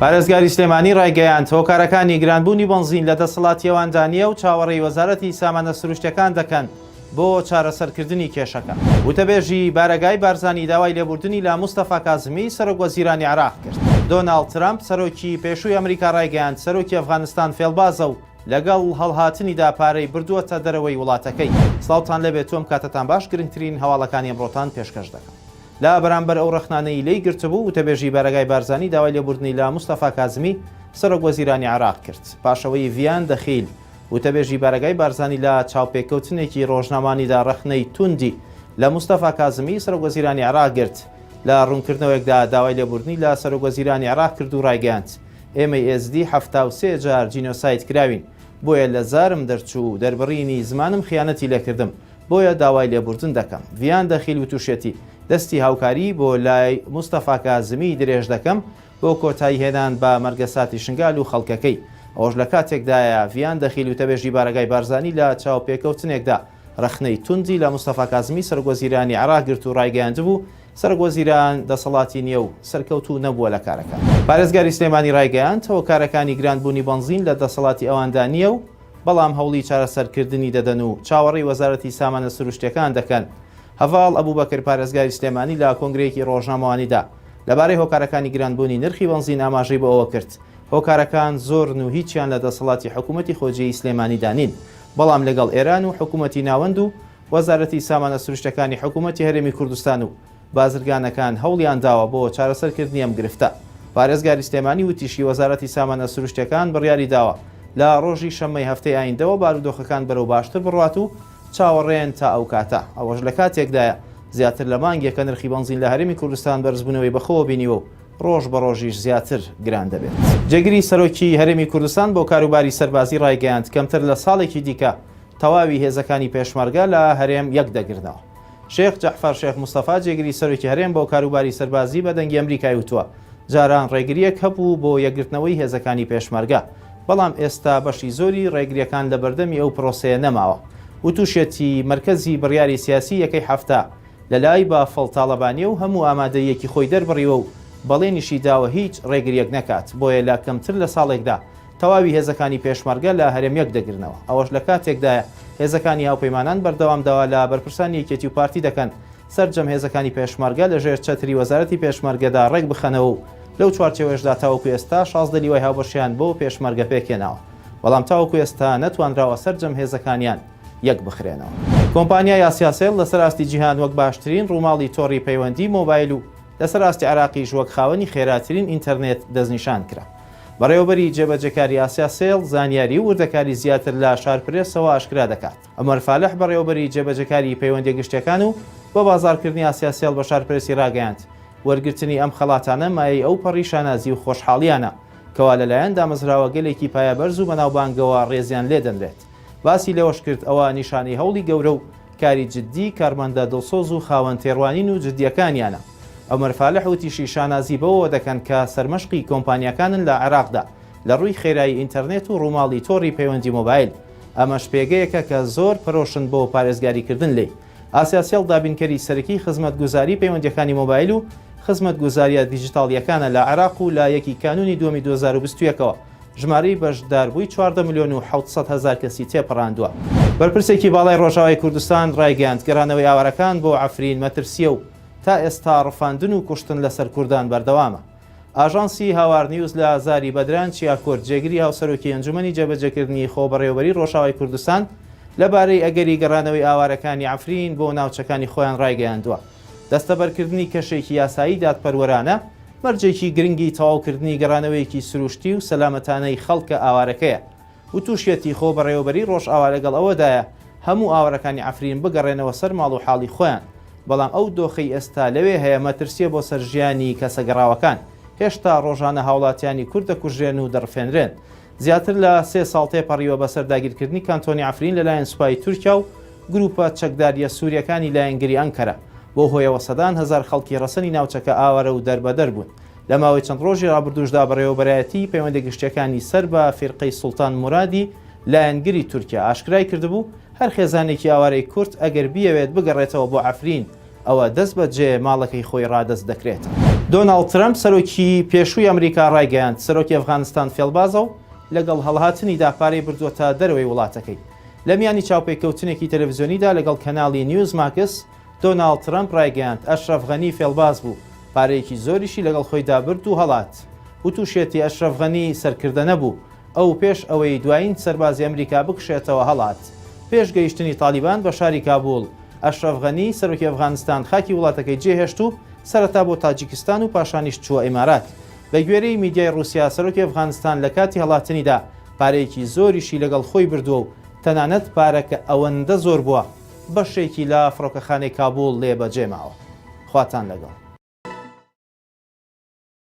پارێزگاری سلێمانی ڕایگەیاند، هۆکارەکانی گرانبوونی بەنزین لە دەسەڵاتی ئەواندا نییە و چاوەڕێی وەزارەتی سامانە سروشتیەکان دەکەن بۆ چارەسەرکردنی کێشەکە. وتەبێژی بارەگای بارزانی داوای لێبوردنی لە مستەفا کازمی سەرۆک وەزیرانی عێراق کرد. دۆناڵد ترەمپ سەرۆکی پێشووی ئەمریکا ڕایگەیاند، سەرۆکی ئەفغانستان فێڵبازە و لەگەڵ هەڵهاتنیدا پارەی بردووەتە دەرەوەی وڵاتەکەی. سڵاوتان لێبێت و ئەم کاتەتان باش گرنگترین هەواڵەکانی ئەمڕۆتان پێشکەش دەکەم. لە بەرامبەر ئەو ڕەخنانەی لێی گرتبوو، وتەبێژی بارەگای بارزانی داوای لێبوردنی لە مستەفا کازمی، سەرۆک وەزیرانی عێراق کرد. پاش ئەوەی ڤیان دەخیل، وتەبێژی بارەگای بارزانی لە چاوپێکەوتنێکی ڕۆژنامەوانیدا ڕەخنەی توندی لە مستەفا کازمی، سەرۆک وەزیرانی عێراق گرت، لە ڕوونکردنەوەیەکدا داوای لێبوردنی لە سەرۆک وەزیرانی عێراق کرد و ڕایگەیاند، ئێمەی ئێزدی 73 جار جینۆساید کراوین، بۆیە لە زارم دەرچوو و دەربڕینی زمانم خیانەتی لێکردم، بۆیە داوای لێبوردن دەکەم. ڤیان دەخیل وتوشیەتی، دەستی هاوکاری بۆ لای مستەفا کازمی درێژ دەکەم بۆ کۆتایی هێنان بە مەرگەساتی شنگال و خەڵکەکەی. ئەوەش لە کاتێکدایە ڤیان دەخیل وتەبێژی بارەگای بارزانی لە چاوپێکەوتنێکدا رەخنەی توندی لە مستەفا کازمی سەرۆکوەزیرانی عێراق گرت و رایگەیاندبوو، سەرۆکوەزیران دەسەڵاتی نییە و سەرکەوتوو نەبووە لە کارەکانی. پارێزگاری سلێمانی رایگەیاند، هۆکارەکانی گرانبوونی بەنزین لە دەسەڵاتی ئەواندا نییە و بەڵام هەوڵی چارەسەرکردنی دەدەن و چاوەڕێی وەزارەتی سامانە سروشتییەکان دەکەن. هەڤاڵ ئەبوبەکر پارێزگاری سلێمانی لە کۆنگرەیەکی ڕۆژنامەوانیدا لەبارەی هۆکارەکانی گرانبوونی نرخی بەنزین ئاماژەی بۆ ئەوە کرد، هۆکارەکان زۆرن و هیچیان لە دەسەڵاتی حکوومەتی خۆجێیی سلێمانیدا نین، بەڵام لەگەڵ ئێران و حکوومەتی ناوەند و وەزارەتی سامانە سروشتەکانی حکوومەتی هەرێمی کوردستان و بازرگانەکان هەوڵیان داوە بۆ چارەسەرکردنی ئەم گرفتە. پارێزگاری سلێمانی وتیشی، وەزارەتی سامانە سروشتیەکان بڕیاری داوە لە ڕۆژی شەممەی هەفتەی ئایندەوە بارودۆخەکان بەرەو باشتر بڕوات و چاوەڕێن تا ئەو کاتە. ئەوەش لە کاتێکدایە زیاتر لە مانگێکە نرخی بەنزین لە هەرێمی کوردستان بەرزبوونەوەی بەخۆوە بینیوە و ڕۆژ بە ڕۆژیش زیاتر گران دەبێت. جێگری سەرۆکی هەرێمی کوردستان بۆ کاروباری سەربازی ڕایگەیاند، کەمتر لە ساڵێکی دیکە تەواوی هێزەکانی پێشمەرگە لە هەرێم یەکدەگرنەوە. شێخ جەعفەر شێخ مستەفا جێگری سەرۆکی هەرێم بۆ کاروباری سەربازی بە دەنگی ئەمریکای وتووە، جاران ڕێگرییەک هەبوو بۆ یەکگرتنەوەی هێزەکانی پێشمەرگە، بەڵام ئێستا بەشی زۆری ڕێگرییەکان لەبەردەمی ئەو پرۆسەیە نەماوە. وتوشیەتی، مەرکەزی بڕیاری سیاسی یەکەی 70 لەلای بافڵ تاڵەبانییە و هەموو ئامادەییەکی خۆی دەربڕیوە و بەڵێنیشی داوە هیچ ڕێگرییەک نەکات، بۆیە لە کەمتر لە ساڵێکدا تەواوی هێزەکانی پێشمەرگە لە هەرێم یەکدەگرنەوە، ئەوەش لە کاتێکدایە هێزەکانی هاوپەیمانان بەردەوام داوا لە بەرپرسانی یەکێتی و پارتی دەکەن سەرجەم هێزەکانی پێشمەرگە لەژێر چەتری وەزارەتی پێشمەرگەدا ڕێکبخەنەوە و لەو چوارچێوەیەشدا تاوەکو ئێستا 16 لیوای هاوبەشیان بۆ پێشمەرگە پێکهێناوە، بەڵام تاوەکو ئێستا نەتوانراوە سەرجەم هێزەکانیان یەکبخرێنەوە. کۆمپانیای ئاسیاسێڵ لەسەر ئاستی جیهان وەک باشترین ڕووماڵی تۆڕی پەیوەندی مۆبایل و لەسەر ئاستی عێراقیش وەک خاوەنی خێراترین ئینتەرنێت دەستنیشان کرا. بەڕێوەبەری جێبەجێکاری ئاسیا سێڵ زانیاری و وردەکاری زیاتر لە شارپرێسەوە ئاشکرا دەکات. عومەر فالح بەڕێوەبەری جێبەجێکاری پەیوەندیە گشتیەکان و بە بازاڕکردنی ئاسیا سێڵ بە شارپرێسی ڕاگەیاند، وەرگرتنی ئەم خەڵاتانە مایەی ئەو پەڕی شانازی و خۆشحاڵیانە کەوا لەلایەن دامەزراوەگەلێکی پایەبەرز و بەناوبانگەوە ڕێزیان لێدەنرێت. باسی لەوەشکرد، ئەوە نیشانەی هەوڵی گەورە و کاری جددی کارمەندە دڵسۆز و خاوەن تێڕوانین و جددیەکانیانە. عومەر فالح وتیشی، شانازی بەوەوە دەکەن کە سەرمەشقی کۆمپانیاکانن لە عێراقدا لە ڕووی خێرایی ئینتەرنێت و ڕووماڵی تۆڕی پەیوەندی مۆبایل، ئەمەش پێگەیەکە کە زۆر پەرۆشن بۆ پارێزگاریکردن لێی. ئاسیاسێڵ دابینکەری سەرەکی خزمەتگوزاری پەیوەندییەکانی مۆبایل و خزمەتگوزارییە دیجیتاڵییەکانە لە عێراق و لە یەکی کانوونی دووەمی 2021 ەوە ژمارەی بەشداربووی 14 ملیۆن و 700 هەزار کەسی تێپەڕاندووە. بەرپرسێکی باڵای ڕۆژاوای کوردستان ڕایگەیاند، گەڕانەوەی ئاوارەکان بۆ عەفرین مەترسییە و تا ئێستا ڕفاندن و کوشتن لەسەر کوردان بەردەوامە. ئاژانسی هاوار نیوز لە زاری بەدران چیاکورد، جێگری هاوسەرۆکی ئەنجومەنی جێبەجێکردنی خۆبەڕێوەبەری ڕۆژاوای کوردستان لەبارەی ئەگەری گەڕانەوەی ئاوارەکانی عەفرین بۆ ناوچەکانی خۆیان ڕایگەیاندووە، دەستەبەرکردنی کەشێکی یاسایی دادپەروەرانە مەرجێکی گرنگی تەواوکردنی گەڕانەوەیەکی سروشتی و سەلامەتانەی خەڵکە ئاوارەکەیە. وتوشیەتی، خۆبەڕێوەبەریی ڕۆژئاوا لەگەڵ ئەوەدایە هەموو ئاوارەکانی عەفرین بگەڕێنەوە سەر ماڵ و حاڵی خۆیان، بەڵام ئەو دۆخەی ئێستا لەوێ هەیە مەترسییە بۆ سەر ژیانی کەسە گەڕاوەکان، هێشتا ڕۆژانە هاوڵاتیانی کورد دەکوژرێن و دەڕفێنرێن. زیاتر لە سێ ساڵ تێپەڕیوە بەسەر داگیرکردنی کانتۆنی عەفرین لەلایەن سوپای تورکیا و گروپە چەکدارییە سورییەکانی لایەنگری ئەنکەرە، بەو هۆیەوە سەدان هەزار خەڵکی ڕەسەنی ناوچەکە ئاوارە و دەربەدەر بوون. لە ماوەی چەند ڕۆژی ڕابردووشدا بەڕێوەبەرایەتیی پەیوەندە گشتییەکانی سەر بە فیرقەی سوڵتان مورادی لایەنگری تورکیا ئاشکرای کردبوو، هەر خێزانێکی ئاوارەی کورد ئەگەر بیەوێت بگەڕێتەوە بۆ عەفرین ئەوە دەست بەجێ ماڵەکەی خۆی ڕادەست دەکرێتەوە. دۆناڵد ترەمپ، سەرۆکی پێشووی ئەمریکا ڕایگەیاند، سەرۆکی ئەفغانستان فێڵبازە و لەگەڵ هەڵهاتنیدا پارەی بردووەتە دەرەوەی وڵاتەکەی. لە میانی چاوپێکەوتنێکی تەلەفزیۆنیدا لەگەڵ کەناڵی نیوز ماکس، دۆناڵد ترەمپ ڕایگەیاند، ئەشرەف غەنی فێڵباز بوو، پارەیەکی زۆریشی لەگەڵ خۆیدا برد و هەڵات. وتوشیەتی ئەشرەف غەنی سەرکردە نەبوو، ئەو پێش ئەوەی دوایین سەربازی ئەمریکا بکشێتەوە هەڵات. پێش گەیشتنی تاڵیبان بە شاری کابوڵ، ئەشرەف غەنی، سەرۆکی ئەفغانستان خاکی وڵاتەکەی جێهێشت و سەرەتا بۆ تاجیکستان و پاشانیش چووە ئیمارات. بەگوێرەی میدیای ڕووسیا، سەرۆکی ئەفغانستان لە کاتی هەڵاتنیدا پارەیەکی زۆریشی لەگەڵ خۆی بردووە و تەنانەت پارەکە ئەوەندە زۆر بووە بەشێکی لە فڕۆکەخانەی کابوڵ لێ بەجێ ماوە. خواتان لەگەڵ.